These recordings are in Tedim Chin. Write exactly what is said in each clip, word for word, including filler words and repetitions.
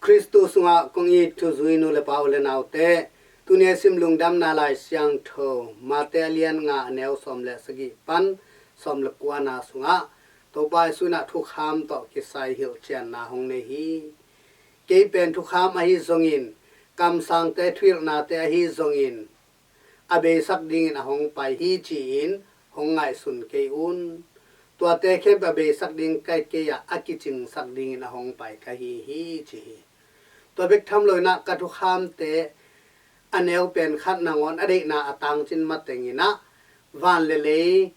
Khristu sungah kong it thuzui nu le pa u le naute, tuni a sim Lungdamna Lai Siangtho Mate a lian nga a neu sawm le sagih pan sawm le kuana sungah Topa Jesu in ah thukham tawh kisai hilhcianna hong nei hi. Kei pen thukham ahi zongin, kamsangte thuhilhnate ahi zongin, a beisak dingin a hong pai hi ci-in hong ngaihsun kei un. Tuate khempeuh a beisak ding ka hi kei a, a kicingsak dingin a hong pai ka hi hi ci hi. Tua bek tham lo in ah ka thukhamte a neu pen khat nangawn a deihna a tangcin mateng in ah van le lei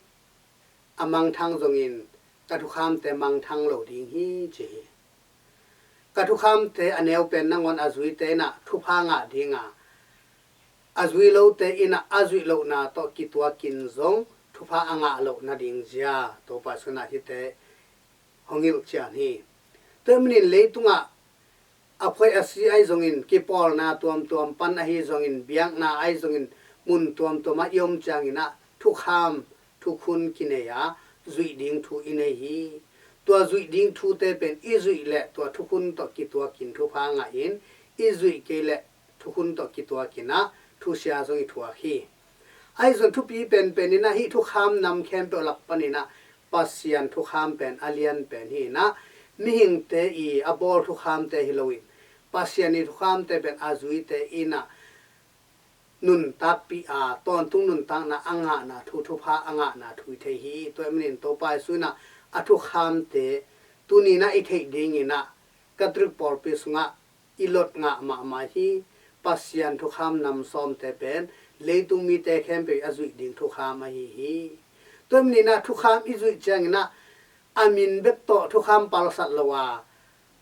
a mangthang zongin ka thukhamte mangthang lo ding hi ci hi. Ka thukhamte a neu pen nangawn a zuite in ah thupha ngah ding a, a zui lote in ah a zuih lohna tawh kituakin zong thupha a ngah loh nading zia Topa Jesu in ah hihte hong hilhcian hi. Tua ahih manin leitungah a phuai a si ahi zongin, kipawlna tuamtuam pan ahi zongin, biakna ahi zongin, mun tuamtuam ah i om ciangin ah thukham, thukhun kinei a, zuih ding thu i nei hi. Tua zuih ding thute pen i zuih leh tua thukhun tawh kituakin thupha ngah in, i zuih kei leh thukhun tawh kituakin ah thusia zong i thuak hi. Ahi zong thupi penpen in ah hih thukham nam khempeuh lak panin ah Pasian thukham pen a lian pen hi in ah, mihingte i a bawl thukhamte hi loin, Pasian i thukhamte pen a zuite in ah nuntakpih a, tawntung nuntakna a ngahna thu, thupha a ngahna thu i thei hi. Tua ahih manin Topa Jesu in ah a thukhamte tuni in ah i theih dingin ah Catholic pawlpi sungah i lot ngah mahmah hi. Pasian thukham nam sawmte pen leitung mite khempeuh a zuih ding thukham ahi hi. Tua ahih manin ah thukham i zuih ciangin ah a min bek tawh thukham palsat lo a,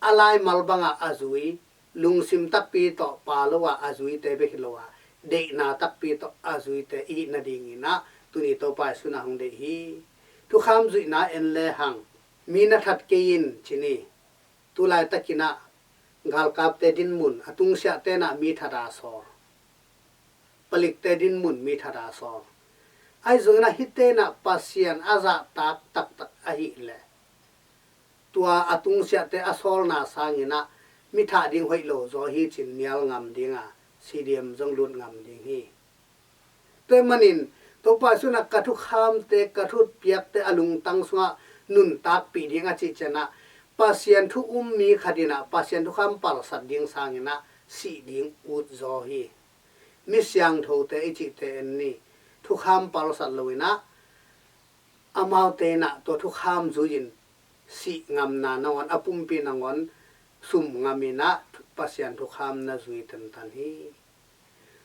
a laimal bangah a zui, lungsim takpi tawh pa lo a a zuite bek hi lo a, deihna takpi tawh a zuite i hih nadingin ah tuni Topa Jesu in ah hong deih hi. Thukham zuihna en lehang mi na that kei in ci ni. Tulaitakin ah galkapte dinmun, a tungsiahte in ah mi that a sawl, palikte dinmun mi that a sawl. Ahi zongin ah hihte in ah Pasian a zahtak taktak ahih leh tua a tungsiahte a sawlna sangin ah mi thah ding hoih lo zaw hi ci-in nial ngam ding a, C D M zong lut ngam ding hi. Tua ahih manin Topa Jesu in ah ka thukhamte, ka thupiakte a lungtang sungah nuntakpih ding a cih ciangin ah Pasian thu um mi khat in ah Pasian thukham palsat ding sangin ah sih ding ut zaw hi. Mi siangthote i cihte en ni, thukham palsat lo in ah amaute in ah tua thukham zui-in sih ngamna nangawn, a pumpi nangawn sum ngam in ah Pasian thukham na zui tantan hi.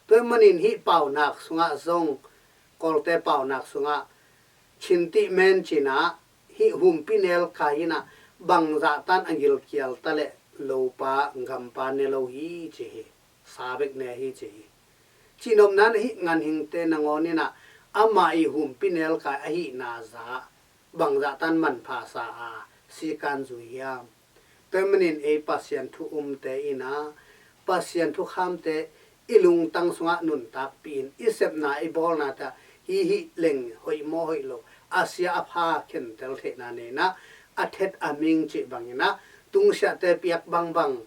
Tua ahih manin hih paunak sungah zong, Kawlte paunak sungah, Chin tih men ci-in ah hih humpi nelkai in ah bangzah tan a gilkial ta leh lopa gampa ne lo hi ci hi. Sa bek ne hi ci hi. Cihnopna in ah hih ganhingte nangawn in ah ama i humpi nelkai ahihna zah bangzah tan manpha sa a sikan zui hiam? Tua ahih manin ei Pasian thu umte in ah Pasian thukhamte i lungtang sungah nuntakpih in, i sepna i bawlnate ah hih hih leng hoih maw hoih lo, a sia a pha khentel theihna nei in ah, a thet a ming cih bangin ah tungsiahte piak bangbang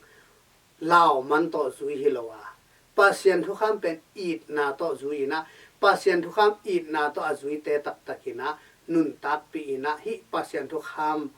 lauman tawh zui hi lo a, Pasian thukham pen itna tawh zui in ah, Pasian thukham itna tawh a zuite taktak in ah nuntakpih in ah, hih Pasian thukham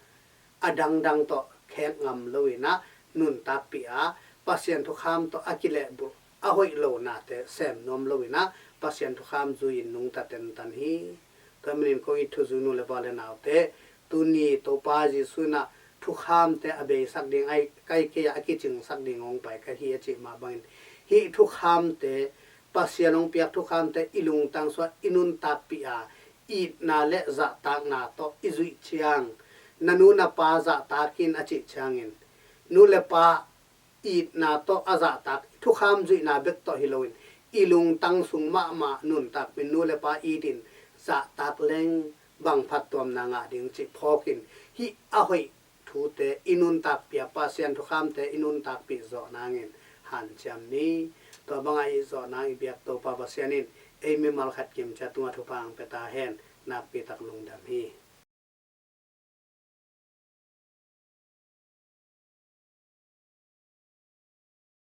a dangdang tawh khek ngam lo in ah nuntakpih a, Pasian thukham tawh a kilehbulh a hoih lo nate sem nuam lo in ah Pasian thukham zui-in nungta tantan hi. Tua ahih manin kong it thuzui nu le pa le naute, tuni Topa Jesu in ah thukhamte a beisak ding a, ka hi kei a, a kicingsak ding hong pai ka hi a cih mah bangin, hih thukhamte, Pasian hong piak thukhamte i lungtang sungah i nuntakpih a, itna le zahtakna tawh i zuih ciang, na nu na pa zahtak in a cih ciangin, nu le pa itna tawh a zahtak, thukham zuihna bek tawh hi loin, i lungtang sung mahmah nuntakpih in nu le pa it in zahtak leng bang phattuamna ngah ding cih phawkin, hih a hoih thute i nuntakpih a, Pasian thukhamte i nuntakpih zawh nangin hanciam ni. Tua bangah i zawh nang i biak Topa Pasian in ei mimal khat kimciat tungah thupha hong pia ta hen. Nakpi tak lungdam hi.